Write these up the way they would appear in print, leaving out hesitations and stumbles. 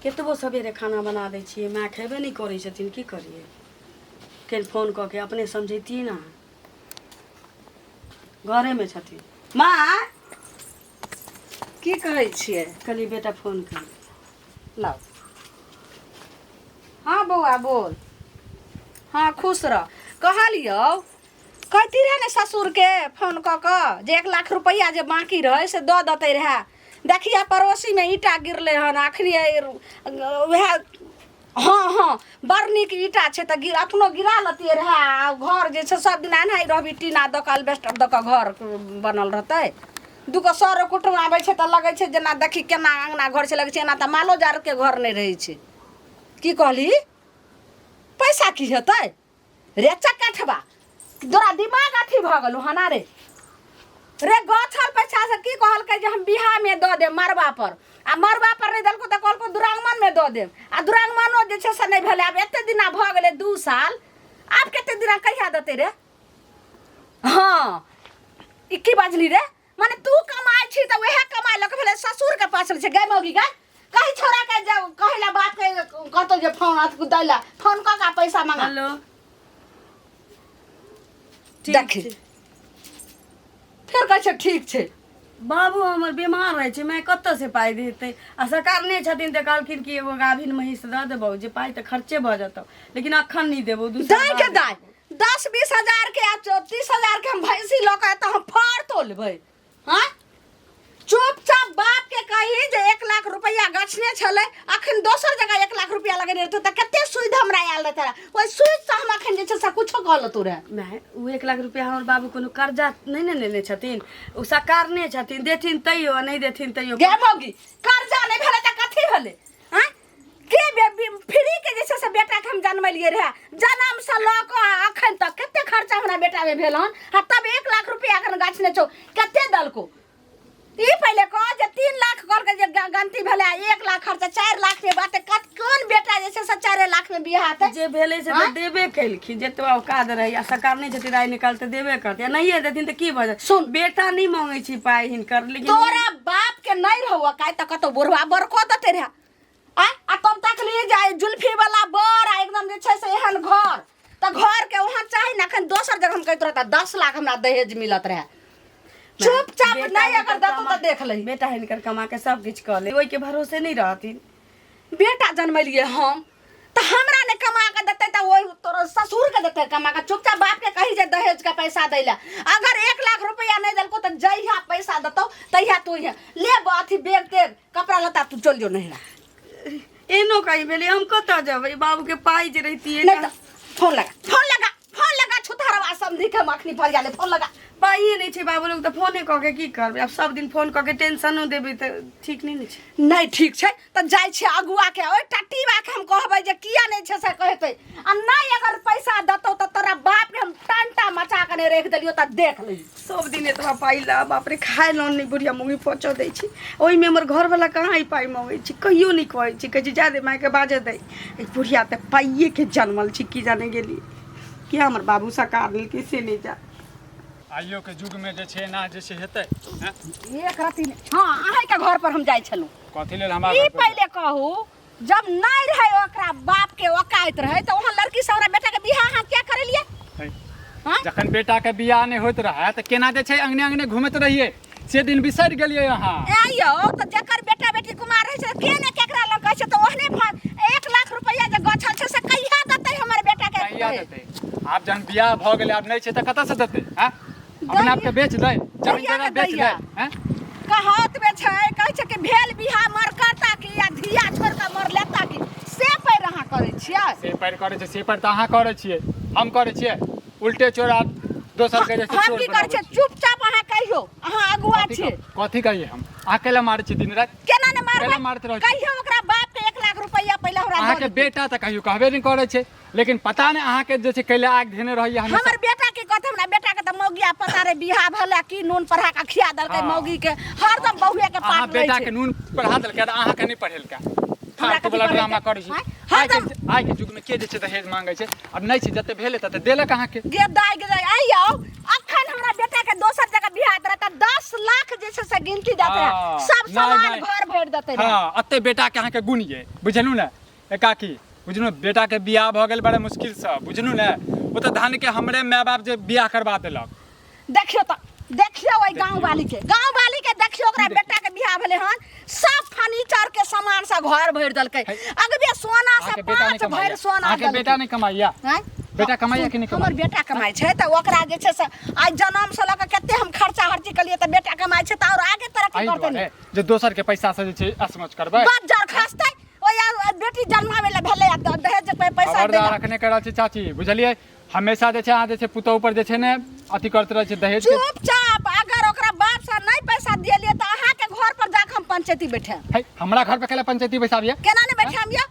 कतबो सवेरे खाना बना दै छियै माय खेबे नहि करै छथिन की करियै फेर फोन कऽ के अपने समझैतियै ने घरेमे छथिन माँ की कहै छियै कहलियै बेटा फोन कर लाउ हँ बौआ बोल हँ खुश रह कहलियौ कहती रहए ने ससुरके फोन कऽ कऽ जे 1 लाख रुपैआ जे बाँकी रहै से दऽ देतै रहए। देखिए पड़ोसीमे ईंटा गिरलै हन अखनी, उएह। हँ हँ, बड़ नीक ईंटा छै तऽ अपनो गिरा लेतियै रहए आ घर जे छै सब दिना एनाही रहबी, टीना दऽ कऽ, एल्बेस्टर दऽ कऽ घर बनल रहतै। दूगो सर कुटुम आबै छै तऽ लगै छै जेना देखी केना अङ्गना घर छै, लगै छै एना तऽ मालो जालके घर नहि रहै छै। की कहली? पैसा की हेतै रे चकठबा? तोरा दिमाग अथी भऽ गेलौ हना रे? रे गछल पैसा से की कहलकै जे हम बियाहमे दऽ देब मड़बा पर, आ मड़बा पर नहि देलको तऽ कहलको दुरागमनमे दऽ देब, आ दुरागमनो जे छै से नहि भेलै। आब एते दिना भऽ गेलै 2 साल, आब कते दिना कहिया देतै रे? हँ, ई की बाजली रे? माने तू कमाइ छी तऽ वएह कमाइ लऽ कऽ भेलै ससुरके पास छै। गै मौगी गै, कही छोड़ा के जे कहै ला बाप के कहतो जे फोन अथी दै ला, फोन कऽ के पैसा मंगा। हेलो, ठीक देखी। छै। फेर कहै छै ठीक छै। बाबू हमर बीमार रहै छै, माय कतऽसँ पाइ देतै? आ सरकार नहि छथिन तऽ कहलखिन कि एगो गाभिन महींस दऽ देबौ जे पाइ तऽ खर्चे भऽ जेतौ, लेकिन अखन नहि देबौ, 2 साल दाय के बाद। दाय 10-20 हजार के आ 30 हजार के हम भैंसी लऽ के तऽ हम फाड़ तोलबै। हाँ, चुपचाप बाप के कही जे 1 लाख रुपया गछने छलै, अखन दोसर जगह 1 लाख रुपया लगेने रहतौ तऽ कते सुद हमरा आयल रहतै? ओहि सुद से हम अखन जे छै से कुछो कऽ लेतौ रहे। माय, ओ 1 लाख रुपया हमर बाबू कोनो कर्जा नहि ने लेने छथिन, ओ सकारने छथिन। देथिन तैयो आ नहि देथिन तैयो। गे मौगी, कर्जा नहि भेलै तऽ कथी भेलै? आँय, के फ्री के जे छै से बेटा के हम जनमेलियै रहे? जन्म से लऽ कऽ अखन तक कते खर्चा हमरा बेटा में भेल हन, आ तब 1 लाख रुपया अखन गछने छौ, कते दलको? ई पहिले कह जे 3 लाख कहलकै जे गलती भेलै आ 1 लाख खर्चा, 4 लाख में बात कत कोन बेटा जे छै से 4 लाख में बियाह हेतै? जे भेलै से तऽ देबे केलखिन, जतबा औकात रहै। आ सरकार नहि छथिन, आइ निकाल तऽ देबे करतै, आ नहिए देथिन तऽ की भऽ जाय? सुन। बेटा नहि मांगै छी पाइ हिनकर, लेकिन तोरा बाप के नहीं रहो काय तऽ कतौ बुढ़वा बड़को देते रहे आ आ तब तकली जाय जुल्फी वाला बर आ एकदम जे छै से एहन घर तऽ घर के वहाँ चाही ने। अखन दोसर जगह हम कहैत रहता 10 लाख हमरा दहेज मिलत रहे। चुपचाप बेटा नहीं अगर हिनकर देतौ तऽ देख लही। बेटा हिनकर कमा के सब किछु कऽ ले, ओहिके भरोसे नहि रहथिन। बेटा जनमेलियै हम तऽ हमरा नहि कमा के देतै तऽ ओहि तोर ससुर के देतै कमा के? चुपचाप बाप के कही जे दहेज के पैसा दै ला। अगर 1 लाख रुपया नहीं देलको तऽ जहिया पैसा देतौ तहिया तू यहाँ ले अथी बैग तेग कपड़ा लत्ता, तू चल जो नहिरा। एनो कहीं भेलै, हम कतऽ जेबै? बाबूके पाइ जे रहितियै। नहीं तऽ फोन लगा, फोन लगा, फोन लगा। छुतहरवा समझी के हम अखनी फरिया ले, फोन लगा। पाइए नहि छै बाबू लग तऽ फोने कऽ के की करबै? आब सब दिन फोन कऽ के टेंशनो देबै तऽ ठीक नहि ने छै। नहीं ठीक छै तऽ जाइ छियै अगुआ के, ओहि टटीबा के हम कहबै जे किया नहि छै से कहतै। आ नहीं अगर पैसा देतौ तऽ तोरा बाप के हम टंटा मचा के नहि राखि देलियौ तऽ देख लही। सब दिन एतबा पाइ ला बाप रे, खाय लऽ नहि बुढ़िया मौगी पचऽ दै छै। ओहिमे हमर घरवला कहाँ ई पाइ मङ्गै छै? कहियो नहि कहै छै, कहै छै जा दे मायके बाजऽ दै। ई बुढ़िया तऽ पाइएके जनमल छै। की जाने गेली कि हमर बाबू सकार लेलकै से नहि जा। आइयो के युग में जे छै एना जे छै हेतै हैं? एक रति नहि। हँ, अहाँके घर पर हम जाइ छलहुँ। कथी लेल हमरा ई घर पर? पहिले कहू, जब नहीं रहे ओकरा बाप के औकात रहे तऽ वहाँ लड़की सब हमरा बेटा के बियाह अहाँ क्या करेलिए? है। हाँ? जखन बेटा के बियाह नहि होइत रहै तऽ केना जे छै अंगने अंगने घुमैत रहियै, से दिन बिसरि गेलियै अहाँ। ए यौ, तऽ जकर बेटा बेटी कुमार रहै छै के ने केकरा लग कहै छै तऽ ओहने 1 लाख रुपया जे गछल छै से कहिया देतै हमर बेटा के? कहिया देतै? आब जहन बियाह भऽ गेलै, आब नहि छै तऽ कतऽसँ देतै? आँ, अपना आपके बेच दै, जमीन दैया जगह के बेच दै? दैया। हैं? कहावत में छै, कहै छै कि भेल बियाह मर करता की या धिया छोड़ कऽ मर लेता की, से पैर अहाँ करै छियै। से पैर करै छै, से पैर तऽ अहाँ करै छियै, हम करै छियै? उल्टे चोर आब दोसर के जे छै हम चोर की करै बनाबै छियै? छै। चुपचाप अहाँ कहियौ, अहाँ अगुआ कथी छियै। कथी कहियै हम? अहाँ कैला मारै छियै दिन राति? केना ने मारबै? केना मारैत रहै छी? कहियौ ओकरा बाप के 1 लाख रुपया पहिले हमरा दऽ अहाँके देतै। बेटा तऽ कहियो कहबे नहि करै छै, लेकिन पता नहि अहाँके जे छै कैला आगि धेने रहैया हमेशा। हमर बेटा के कहते, हमरा बेटा के तऽ मौगिया पता रे बियाह भेलै की नून पढ़ा के खिया देलकै। मौगी के हरदम बहुए के अहाँ पाट रहै बेटा छै। के नून पढ़ा देलकै तऽ अहाँके नहि पढ़ेलकै। हमरा फालतू कथी वाला ड्रामा पढ़ेलकै? करै छी। आँय? आइ के युग में के जे छै दहेज मांगै छै? आब नहि छै, जते भेलै तते देलक अहाँके। गे दाइ, गे दाइ, आइ यौ, अखन हमरा बेटा के दोसर जगह बियाह रहे तऽ 10 लाख जे छै से गिनती देत रहे। हाँ, सब नहि, सामान नहि। घर भरि देते रहे। हाँ, अते बेटा के अहाँके गुण ये, बुझलू ने ए काकी, बुझलू बेटा के बियाह भऽ गेल बड़ा मुश्किल से, बुझलू ने। ओ तऽ धन के हमरे माय बाप जे बियाह करवा देलक। देखियो तऽ, देखियो ओहि गाँव वाली के, गाँव वाली के देखियो, ओकरा बेटा के बियाह भेलै हन, सब फर्नीचर के सामान से घर भरि देलकै। अगबे सोना से अहाँके बेटा नहि 5 भरि कमाइया? सोना अहाँके देलकै। बेटा नहि कमाइया? आँय? बेटा कमाइया कि नहि हमर कमाइया? बेटा कमाइ छै तऽ ओकरा जे छै से आइ जनम से लऽ कऽ कते हम खर्चा हर्ची केलियै, तऽ बेटा कमाइ छै तऽ आओर आगे तरक्की एहि करतै दुआरे ने। जे दोसर के पैसा से जे छै असमच करबै। बज्जर खसतै ओहि बेटी जन्माबै लए भेलै आ तऽ दहेज के पैसा खबरदार दै लए। अखने कहि रहल छी चाची, बुझलियै? हमेशा जे छै अहाँ जे छै पुतोहु पर जे छै ने अथी करैत रहै छै दहेज के। चुपचाप अगर ओकरा बाप से नहि पैसा दिएलियै तऽ अहाँके घर पर जाके हम पंचायती बैठायब। है, हमरा घर पर केला पंचायती बैसाबियै? केना नहि बैठायब यौ?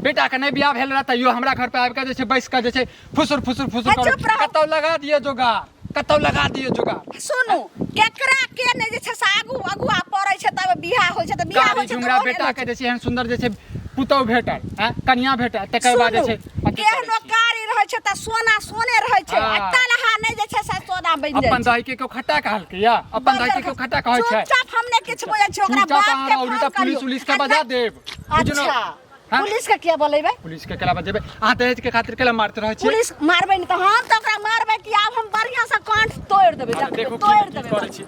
बेटा के नहि बियाह भेल रहै तैयो हमरा घर पर आबि कऽ जे छै बैस कऽ जे छै फुसुर फुसुर फुसुर है, करू। चुप रहू। कतौ लगा दिअ जोगाड़, कतौ लगा दिअ जोगाड़। सुनू, केकरा के नहि जे छै से आगू अगुआ पड़ै छै तब बियाह होइ छै, तऽ बियाह गाड़ी होइ छै तऽ झुमरा ओहने बेटा होइ के छै। जे छै एहन सुंदर जे छै पुतहु भेटल, हैं, कनिया भेटल, तकर बाद जे सुनू, छै अथी करै केहनो छी। कारी रहै छै तऽ सोना सोने रहै छै, आ हाँ। तलहा नहि जे छै से सोना बनि जाइ अपन छै। दही के केओ खट्टा कहलकै या? अपन दही के केओ खट्टा कहै छै? चुपचाप हम नहि किछु बोलै छी, ओकरा चुपचाप बाप अहाँ के रहू, नहि फोन तऽ पुलिस करियौ। उलिस के आ बजा नहि- देब। बुझलहुँ? अच्छा, हाँ? पुलिस के किया बोलेबै? पुलिस के केला बजेबै? अहाँ दहेज के खातिर केला मारते रहै छियै? पुलिस मारबै नहि तऽ हम तऽ ओकरा मारबै कि आब हम बढ़िआँ से कांठ तोड़ि देबै, अरे देखबै, देखू की तोड़ि की देबै। करै छी।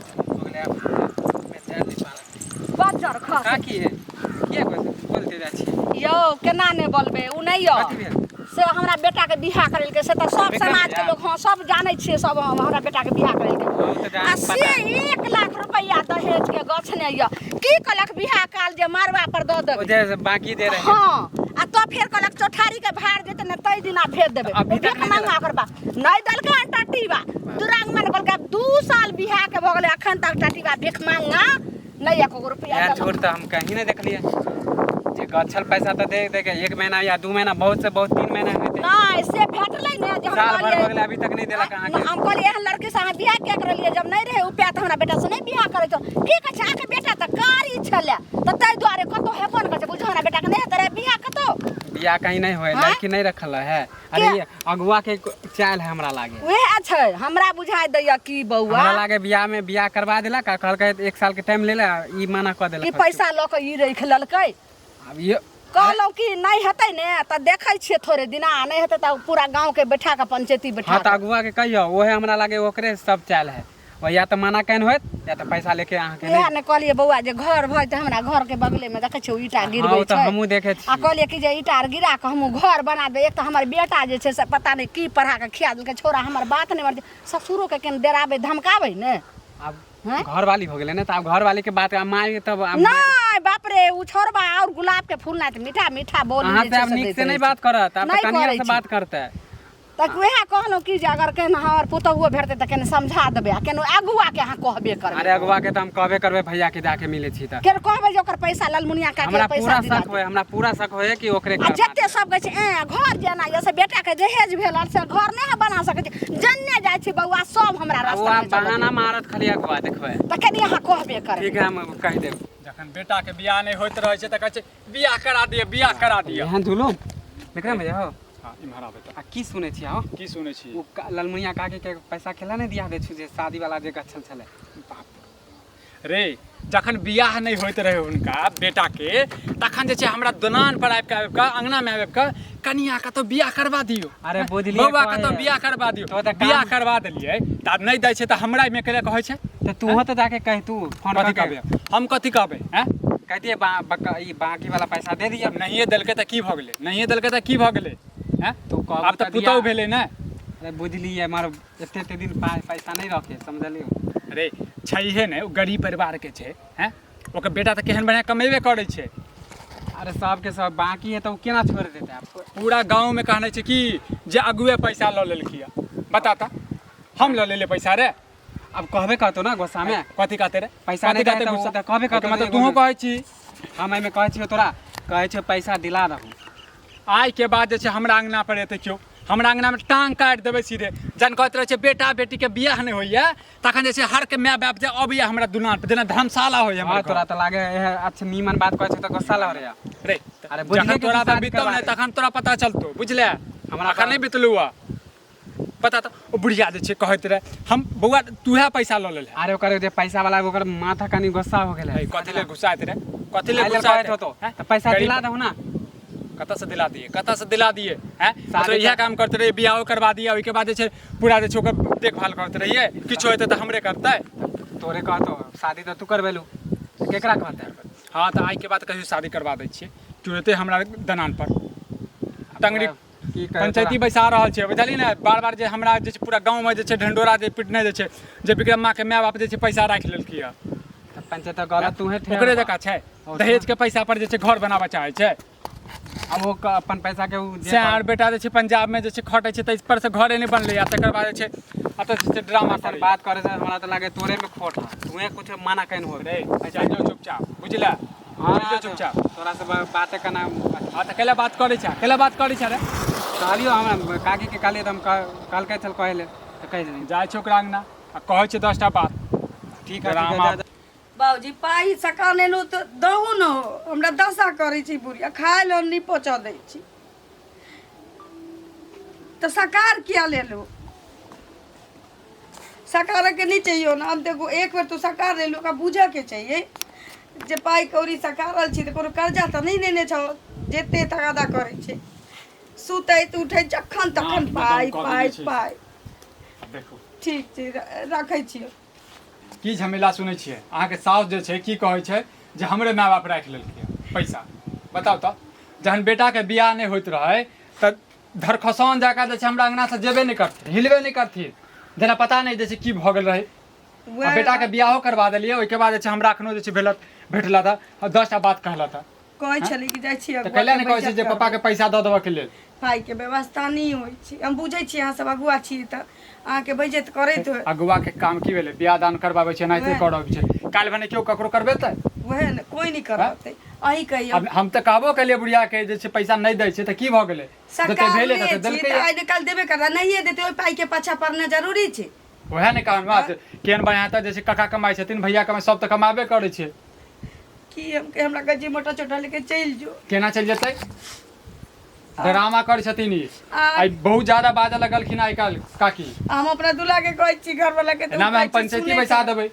बज्जर खस। का की है? किया बोलते जाइ छी? यौ केना नहि बोलबै, ओ नहि यौ। कथी भेल? से हमरा बेटा के बियाह करेलकै, से तऽ सब बेटा समाज के बियाह? लोग, हाँ, सब जानै छियै, सब हमरा बेटा के बियाह करेलकै। हाँ, ओ तऽ आ से पता। 1 लाख रुपैआ दहेज के गछने यऽ। की कहलक बियाह काल जे मारवा पर दऽ देबै। ओ जे बाकी दे रहे। हाँ, आ तो फेर कहलक चौठारी के भार जेतै ने तै दिना फेर देबै। अभी तक भीख नहि मांगा देलक। ओकर बाप नहि देलकै हन टटीबा। दुरागमन कहलकै आब 2 साल बियाह के भऽ गेलै, अखन तक टटीबा भीख मांगा नहि एको गो रुपैआ एहन देलक। झूठ तऽ हम कहीं नहि देखलियै। जे गछल पैसा तऽ दे दे के 1 महीना या 2 महीना, बहुत से बहुत 3 महीना हेतै। नहि, से भेटलै ने जे हम साल भर कहलियै। भऽ गेलै, अभी तक नहि देलक अहाँके। हम कहलियै एहन लड़की से अहाँ बियाह किया करलियै? जब नहि रहै उपाय तऽ हमरा बेटा से नहि बियाह करै छौ। की कहै छै अहाँके बेटा तऽ कारी छलै तऽ ताहि दुआरे कतौ हेबो नहि करै छै। बुझू हमरा बेटाके नहि हेतै रहै बियाह कतौ। बियाह कहीं नहि होय, आँय? लड़की नहि रखल है। अरे के? ये अगुआ के चाल है हमरा लागे। उएह छै, हमरा बुझाइ दैया की बौआ। हमरा लागे बियाह में बियाह करवा देलक आ कहलकै 1 साल के टाइम ले ले, ई मना कऽ देलक। कि पैसा लऽ कऽ ई राखि लेलकै। आब ये कहलहुँ कि नहि हेतै ने तऽ देखै छियै थोड़े दिना, आ नहि हेतै तऽ पूरा गाँव के बैठा कऽ पंचायती बैठा हाँ, तऽ कऽ। अगुआ के कहियौ, ओहे हमरा लागे ओकरे सब चाल है। ओ या तऽ मना केन होयत या तऽ पैसा लेके अहाँके इएह नहि। ने कहलियै बौआ जे घर भऽ जेतै, हमरा घर के बगले में देखै छियै ओ ईंटा हाँ, गिरबै ओ तऽ छै। हमहूँ देखै आ छी। कहलियै कि जे ईंटा आर गिरा कऽ हमहूँ घर बना देबै। एक तऽ हमर बेटा जे छै से पता नहि की पढ़ा कऽ खिया देलकै, छौड़ा हमर बात नहि मानै छै। ससुरोके केन डराबै धमकाबै ने। आब हैं? घरवाली हो गेलै ने, तऽ आब घरवाली के बात आब माय तब आब नहि बाप रे, ओ छोड़बा और गुलाब के फूल नहि मीठा मीठा बोल अहाँ जे से छै आब से नीक दैत से नहि रहै बात छै। करत, आब तऽ नहि कनिया करै से छै। बात करतै। तऽ उएह कहलहुँ कि जे अगर केहन हमर पुतहुओ भेटतै तऽ केने समझा देबै, आ केनो अगुआके अहाँ कहबे करबै। अरे अगुआ के तऽ हम कहबे करबै, भैया के जाके मिलै छी तऽ केन कहबै जे ओकर पैसा ललमुनिया काके हमरा पैसा पूरा दिला शक होय, हमरा पूरा शक होय कि ओकरे आ करबा जते देबै। सब कहै छै ए घर जेना यऽ से बेटा के दहेज भेल से घर नहि बना सकै छै। जन्ने जाइ छी बौआ सब हमरा आ ओ रास्ता आब मे चलऽ बहाना दियौ। मारत खाली अगुआ, देखबै। तऽ कनि अहाँ कहबे करबै। ठीक है, हम कहि देब। जखन बेटा के बियाह नहि होइत रहै छै तऽ कहै छै बियाह करा दिअ, बियाह करा दिअ। एहन जुलूम विक्रम भैया हो। हाँ, इम्हर आबै तऽ। आ की सुनै छी हो? की सुनै छी? ओ ललमुनिया काकी के पैसा केला नहि दिया दै छु जे शादी वाला जे गछल छलै? बाप रे, जखन बियाह नहि होइत रहै हुनका बेटा के तखन जे छै हमरा दलान पर आबि कऽ आबि कऽ अंगना मे आबि कऽ कनिया कतौ बियाह करवा दियौ। अरे बुझलियै बौआ कहै कतौ है। बियाह करवा दियौ। तो तऽ काम- बियाह करवा देलियै तऽ आब नहि दै छै तऽ हमरा एहिमे केला कहै छै? तऽ तूहो तऽ जाके कहितू फोन कथी कऽ के। कहबै हम? कथी कहबै? हैं, कहितियै ई बाकी वाला पैसा दे दिअ। नहिए देलकै तऽ की भऽ गेलै? नहिए देलकै तऽ की भऽ गेलै? हैं, तू कहबू आब तऽ तऽ पुतहु दिया। भेलै ने। अरे बुझलियै, मगर एते एते दिन पैसा नहि रखे, समझलियै? अरे छैहे ने, ओ गरीब परिवार के छै। हैं, ओकर बेटा तऽ केहन बढ़िआँ कमेबे करै छै। अरे सबके सब बाकी है तऽ ओ केना छोड़ि देतै आब? पूरा गाँव में कहने छै कि जे अगुए पैसा लऽ लेलकी है। बता तऽ, हम लऽ लेलियै पैसा रे? आब कहबे करतौ ना गुस्सा में। कथी कहते रे? पैसा कथी नहि कहते देतौ गुस्सा? तऽ कहबे करतौ। मतलब एगो तूहो दिन। कहै छी? हम एहिमे कहै छियौ, तोरा कहै छियौ पैसा दिला दहु। आइ के बाद जे छै हमरा अंगना पर एतै केओ, हमरा अंगना में टांग काटि देबै सीधे। जहन कहैत रहै छै बेटा बेटी के बियाह नहि होइया तखन जे छै हर के माय बाप जे अबैया हमरा दुलान पर, जेना धर्मशाला होइया हाँ, हमर तोरा घर। तऽ लागे है अच्छा नीमन बात कहै छै तऽ गुस्सा लग रहा रे। अरे बुझलियै जखन कि तोरा तू पर शादी बीतौ करबा ने दे। तखन तोरा पता चलतौ, बुझले? हमरा अखन नहि बितलौ। बता तऽ ओ बुढ़िया जे छै कहैत रहै हम बौआ तूहे पैसा लऽ लेल अरे ओकर जे पैसा वाला ओकर माथा कनी गुस्सा हो गेलै है कथी लेल घुसाइत रहै कथी लेल एहि लेल घुसाइत कहैत होतो हैं? तऽ पैसा गरीब- दिला दहु ना कतऽ से दिला दिए कतऽ से दिला दिए हैं शादी मतलब इएह काम करते रहिए बियाहो करवा दिए ओहिके बाद जे छै पूरा जे छै ओकर देखभाल करते रहिए किछु हेतै तऽ हमरे करतै तोरे कहतो शादी तऽ तू करबेलू तऽ केकरा कहतै हँ तऽ आइके बाद कहियो शादी करवा दै छियै केओ एतै हमरा दनान पर टंगरी की कहै पंचायती बैसा रहल छै बुझलियै ने बार बार जे हमरा जे छै पूरा गाँवमे जे छै ढंडोरा जे पिटने जे छै जे विक्रम माँके माय बाप जे छै पैसा राखि लेलकै हँ तऽ पंचायत तऽ गलत तूहे ठहरबा। ओकरे जकाँ छै और दहेज के पैसा पर जे छै घर बनाबऽ चाहै छै अब ओ अपन पैसा के उ जे से आर बेटा जे छै पंजाब में जे छै खटै छै ताहि पर से घरे नहि बनलै आ तकर बाद जे छै एतऽ जे छै ड्रामा सर करैया। बात करे से हमरा तऽ लागे तोरे में खोट है तूहे कुछ माना can हो रे चल जो चुपचाप बुझला हाँ चल जो चुपचाप तोरा से बाते करना हाँ तऽ कैला बात करै छै कैला बात करै छै रे कहलियो हमरा काकी के कहलियो तऽ हम कहलकै चल कहै ले तऽ कहि देली जाइ छै ओकरा अंगना आ कहै छै 10टा बात ठीक है ठीक है ड्रामा जा, जा। बाबूजी पाइ सका लेलहुँ तऽ दहू ने हो हमरा दशा करै छी बुढ़िया खाय लए नहि पहुँचऽ दै छी तऽ सकार किया लेलहुँ सकारके नहि चाहिए ने आब देखू एक बेर तू सकार लेलहुँ ओकरा बुझऽके चाहिए जे पाइ कौड़ी सकारल छी तऽ कोनो कर्जा तऽ नहि लेने छौ जते तगादा करै छै सुतैत उठैत जखन तखन नाकमे पाइ दम कऽ पाइ देने छै। पाइ देखू ठीक छै रखै छियौ की झमेला सुनै छियै अहाँके साउस जे छै की कहै छै जे हमरे माय बाप राखि लेलकै पैसा बताउ तऽ जहन बेटाके बियाह नहि होइत रहै तऽ धरखसान जकाँ जे छै हमरा अङ्गनासँ जेबे नहि करथिन हिलबे नहि करथिन जेना पता नहि जे छै की भऽ गेल रहै आ वएह बेटाके बियाहो करवा देलियै ओहिके बाद जे छै हमरा एखनो जे छै भेलत भेटला तऽ 10टा बात कहलत हँ कहै छलै कि जाइ छी तऽ कैला नहि कहै छै जे पप्पाके पैसा दऽ देबऽके लेल पाइके व्यवस्था नहि होइ छै हम बुझै छी अहाँ सब अगुआ छी तऽ अहाँके बेइज्जत करैत होइ अगुआ के काम की भेलै बियाह दान करबाबै छै एनाहिते वएह। करबै छै काल्हि भने केओ ककरो करबेतै वएह ने कोइ नहि करतै अहीं कहियौ आब हम तऽ कहबो केलियै बुढ़िया के जे छै पैसा नहि दै छै तऽ की भऽ गेलै जते सरकार भेलै नहि तते छी देलकै तऽ आइ काल्हि देबे करतै नहिए देतै ओहि पाइके पाछा पड़ना जरूरी छै वएह ने कहन बात केहन बढ़िआँ तऽ जे छै काका कमाइ छथिन भैया कमाइ सब तऽ कमाबे करै छै की हम हमरा कहै छी मोटा छोटा लेके चलि जो केना चलि जेतै ड्रामा करै छथिन ई आ- आइ बहुत ज्यादा बाजऽ लगलखिन आइ काल्हि काकी हम अपना दूल्हा के कहै छी घरवाला के तऽ ओ एनामे हम कहै छै, पंचायती सुनै बैसा छै। देबै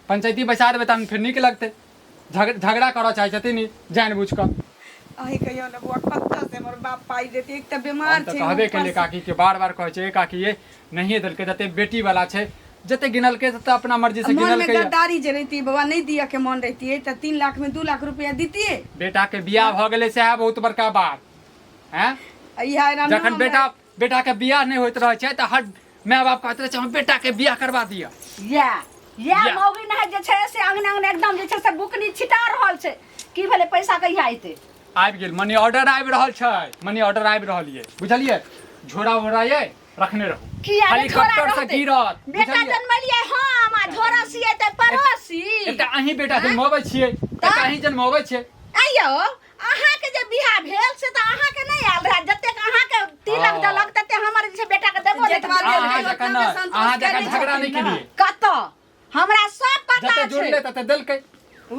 पंचायती बैसा देबै तहन फेर नीक लगतै झगड़ा करऽ चाहै छथिन ई जानि बुझि कऽ अहीं कहियौ ने बौआ कतऽ से हमर बाप पाइ देतै एक तऽ बीमार हम तऽ छै कहबे ऊपर केलियै से- काकी के बार बार कहै छै "ए काकी ये नहिए देलकै जते बेटी वाला छै जते गिनलकै तते अपना मर्जी से मन में गिनलकै या। गद्दारी जे रहितियै बाबा नहि दिअ के मन रहितियै तऽ 3 लाख में 2 लाख रुपया दितियै बेटा के बियाह भऽ गेलै सएह बहुत बड़का बात हैं आ इएह एना जखन बेटा बेटा के बियाह नहि होइत रहै छै तऽ हर माय बाप कहैत रहै छै हम बेटा के बियाह करवा दिअ या या या। मौगी नहाय जे छै से अंगना अंगना एकदम जे छै से बुकनी छिटा रहल छै की भेलै पैसा कहिया अयतै आबि गेल मनी ऑर्डर आबि रहल छै मनी ऑर्डर आबि रहल ये बुझलियै झोरा वोरा ये रखने रहू किया ने झोरा हेलीकॉप्टर से रहतै? गिरत बेटा बुझलियै? जनमलियै हम आ झोरा सिएतै पड़ोसी एकटा अहीं बेटा जनमबै छियै एकटा अहीं जनमबै छियै आइयो अहाँके जे बियाह भेल से तऽ अहाँके नहि आयल रहए जतेक अहाँके तिलक हँ। देलक तते हमर जे छै बेटाके देबो नहि जेतबा करतै। अहाँ जकाँ ओतना नहि संतोष अहाँ जकाँ केने झगड़ा नहि छथिन ने। केलियै कतऽ हमरा सब पता जते छै जोड़ले तते देलकै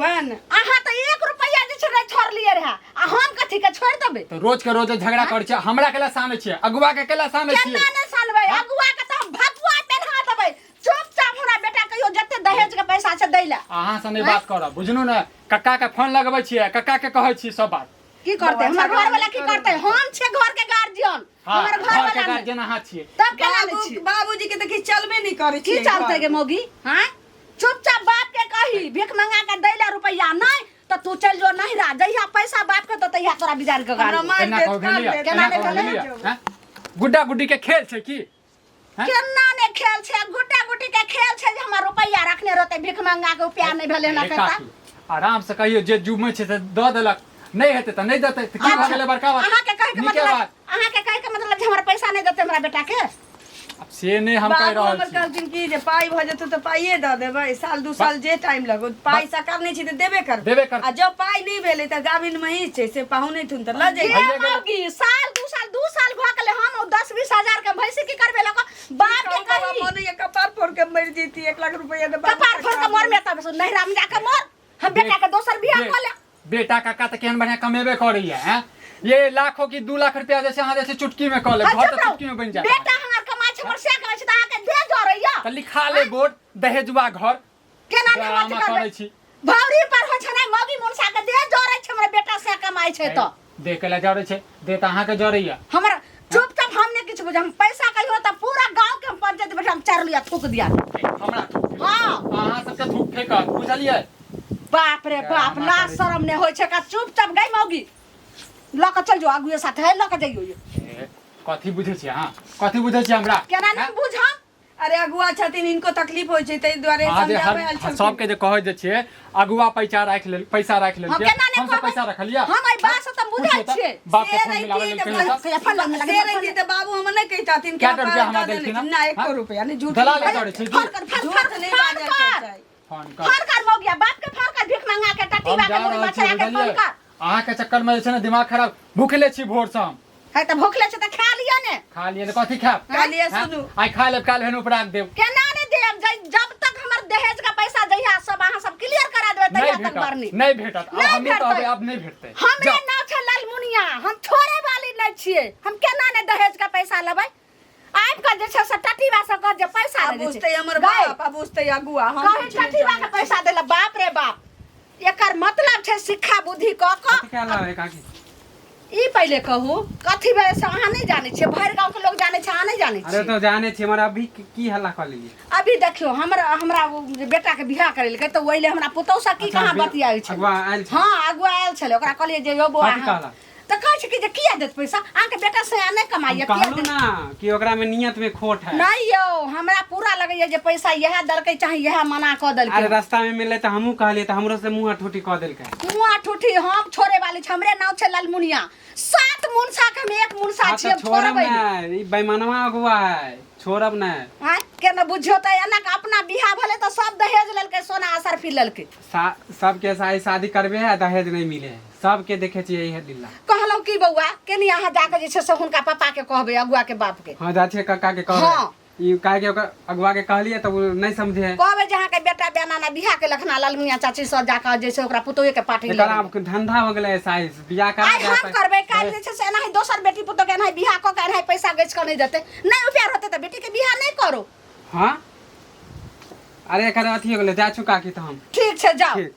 वएह ने अहाँ तऽ 1 रुपैआ जे छै नहि छोड़लियै रहए आ हम कथी के छोड़ि देबै तऽ रोज के रोज झगड़ा करै छियै हमरा केला सानै छियै अगुआ के केला सानै केना छियै नहि सानबै अगुआ के तऽ हम भकुआ पेन्हा देबै चुपचाप हमरा बेटा कहियो जते दहेज के पैसा छै दै लए अहाँ से नहि बात करब बुझलू ने कक्का के फोन लगबै छियै कक्का के कहै छियै सब बात की करतै हमर झगड़ा घर वाला की नहि करतै हम छियै घर के गार्जियन हाँ, हमर घर घर के वाला नहि। गार्जियन अहाँ छियै तब केना नहि बाबू छियै बाबूजी के तऽ किछु चलबे नहि करै की छै चलतै गे मौगी हाँ चुपचाप बाप के कही भीख मंगा के दै ला रुपैआ नहि तऽ तू चलि जो नहिरा जहिया पैसा बाप के देतै तहिया तोरा बिजार के हमरा गाड़ी मारि एना देत, कहू काट भेलियै देत, एना केना नहि कहू भेलै? भेलियै हैं? गुड्डा गुड्डी के खेल छै की हैं? केना ने खेल छै गुड्डा गुड्डी के खेल छै जे हमर रुपैआ रखने रहतै भीख मंगा के रुपैआ नहि भेलै ना ए करता काकी, आराम से कहियो जे जुमे छै से दऽ देलक नहि हेतै तऽ नहि देतै तऽ की भऽ गेलै बड़का बात अहाँके कहै के नीके मतलब बात अहाँके कहै के मतलब जे हमर पैसा नहि देतै हमरा बेटा के आब से नहि हम कहि बाबू रहल हमर छी कहलखिन कि जे पाइ भऽ जेतौ तऽ पाइए दऽ देबै साल दू साल जे टाइम लगो पाइ साकार नहि छै तऽ देबे करबै देबे करतै। आ जँ पाइ नहि भेलै तऽ गाभिन महींस छै से पाहुन थुन तऽ लऽ जे जइहे भइए गेलै। मौगी साल 2 साल 2 साल भऽ गेलै हम ओ 10-20 हजार के भैंसी की करबै लऽ कऽ बाप के कही मन ये कपार फोड़ के मरि जैती 1 लाख रुपया दे बाबू कपार फोड़ के मर में तब नैहरा में जाके मर हम बेटा के दोसर बियाह कऽ ले बेटा काका तऽ केहन बढ़िया कमेबे करैया हैं ये लाखों की 2 लाख रुपया जैसे अहाँ जैसे चुटकी में कऽ ले हाँ, घर चुप तऽ रहो। चुटकी में बनि जायत बेटा हमर छै हमर से कमाइ छै तऽ अहाँके देह जरैया। तऽ लिखा ले बोर्ड दहेजुआ घर। केना नहि ड्रामा अथी करबै? करै छी। भौरी पर होइ छै ने मौगी मुनसा के देह जरै छै, हमर बेटा से कमाइ छै तऽ। देह के लए जरै छै? देह तऽ अहाँके जरैया। हमर चुपचाप, हम नहि किछु बुझब। हम पैसा कहियो तऽ पूरा गाँव के हम पंचायत बैठा हम चारि लिया थूक दिया। हमरा थूक फेकत? हाँ। अहाँ सबके थूक फेकत, बुझलियै? बाप रे बाप, ड्रामा लाज करै छी। शरम नहि होइ छै का? चुपचाप गई मौगी लऽ कऽ चल जो आगुए साथे है, लऽ कऽ जइयो। ए, कथी बुझै छी अहाँ? कथी बुझै छी हमरा? केना नहि बुझम? अरे अगुआ छथिन, इनको तकलीफ होइ छै, ताहि दुआरे अहाँ जे समझाबै आयल हर छलखिन। सबके जे कहै जे छियै अगुआ पैसा राखि लेल, पैसा राखि हम लेलकै, केना नहि हमसब कहबै? पैसा रखलियै? हम एहि बात से तऽ बुझै पूछियौ तऽ, छियै। बाप के से फोन मिलाबै रहिती लेल तऽ कहियौ तऽ। फोन लग- से रहिती तऽ बाबू हमर नहि कहितथिन कि कए टा रुपया हमरा हमरा दऽ देने देलखिन छी। हँ? ना, एको हँ? रुपया नहि। झूठ दलाली नहि करै छी की? फोन कर, फोन झूठ कर, नहि फोन बाजऽ के कर। चाही। फोन कर। फोन कर मौगिया बाप के, फोन कर भीख मंगा के हम टटीबा जा के मुड़ी रहल छी, मछरा के फोन बुझलियै? कर। अहाँके चक्कर में जे छै ने दिमाग खराब, भूखले छी भोर से हम। है तऽ भूखले छै तऽ खा लिअ ने। खा लिअ तऽ कथी खायब? कहलियै हैं? सुनू। आइ खा लेब, काल्हि फेर उपरा देब। केना नहि देब? जब तक हमर दहेज के पैसा जहिया सब अहाँ सब क्लियर करा देबै नहि तहिया तक भेटत बरनी नहि भेटत। आब नहि हमहूँ भेटतै। कहबै, आब नहि भेटतै। हमरे जाउ। नाम छै ललमुनिया, हम छोड़े वाली नहि छियै। हम केना नहि दहेज के पैसा लेबै? आबि कऽ जे छै से टटीबा से कहत जे पैसा आब नहि दै छै। बुझतै हमर गै, बाप, आब बुझतै अगुआ। हम कही किछु नहि टटीबा के जानै छी। पैसा देला। बाप रे बाप, एकर मतलब छै सिक्खा बुद्धि कऽ कऽ। कथी कहला रे काकी? ई पहिले कहू कथी भेलै से अहाँ नहि जानै छियै? भरि गाँवके लोक जानै छै, अहाँ नहि जानै अरे छियै? तो जाने छी, मगर अभी की हल्ला कऽ लेलियै? अभी देखियौ, हमरा हमरा ओ जे बेटाके बियाह करेलकै तऽ ओहि ले हमरा पुतहु से की अच्छा, कहाँ बतियाबै छै। अगुआ आयल छै? हँ, अगुआ आयल छलै। ओकरा कहलियै जे यौ बौआ, कथी कहलक? तऽ कहै छै कि जे किया देत पैसा, अहाँके बेटा से नहि कमाइया, किया कहलू देत? ना कि ओकरा में नियत में खोट है। नहि यौ, हमरा पूरा लगैया जे पैसा इएह देलकै, चाहे इएह मना कऽ अरे देलकै। रास्ता में मिलले तऽ हमहूँ कहलियै तऽ हमरो से मुँह ठूठी कऽ देलकै। मुँह ठूठी हम छोड़े वाली छी। हमरे नाम छै ललमुनिया, सात मुनसा के हम एक मुनसा हाँ, छियै, तऽ छोड़ब छोड़बै नहि। नहि, ई बेईमानवा अगुआ है, छोड़ब नहि। आँय, केना बुझियौ तऽ एना के अपना बियाह भेलै तऽ सब दहेज लेलकै, सोना असरफी लेलकै। सबके शादी करबे है, दहेज नहीं मिले है, सबके देखे छियै इहे लीला। कहलहुँ की बौआ, केनी अहाँ जाके जे छै से हुनका पापा के कहबै, अगुआ के बाप के। हाँ, जा छियै काका के कहबै। हाँ। ई काहे के ओकर अगुआ के कहलियै तऽ ओ नहि समझे है। कहबै जे अहाँके बेटा बेना ना बियाह केलक ना ललमुनिया चाची सब जाके जे छै ओकरा पुतोहे के पार्टी एकर लगेबै। आब धंधा हो गेलै साइज बियाह करा आइ हम करबै, काल्हि जे छै से एनाही दोसर बेटी पुतोह के एनाही बियाह कऽ के एनाही पैसा गछि कऽ नहि देतै। नहि उपाय रहतै तऽ बेटी के बियाह नहि करू। हाँ, अरे एकर अथी हो गेलै, जा चुका की तऽ हम। ठीक छै, जाउ। ठीक।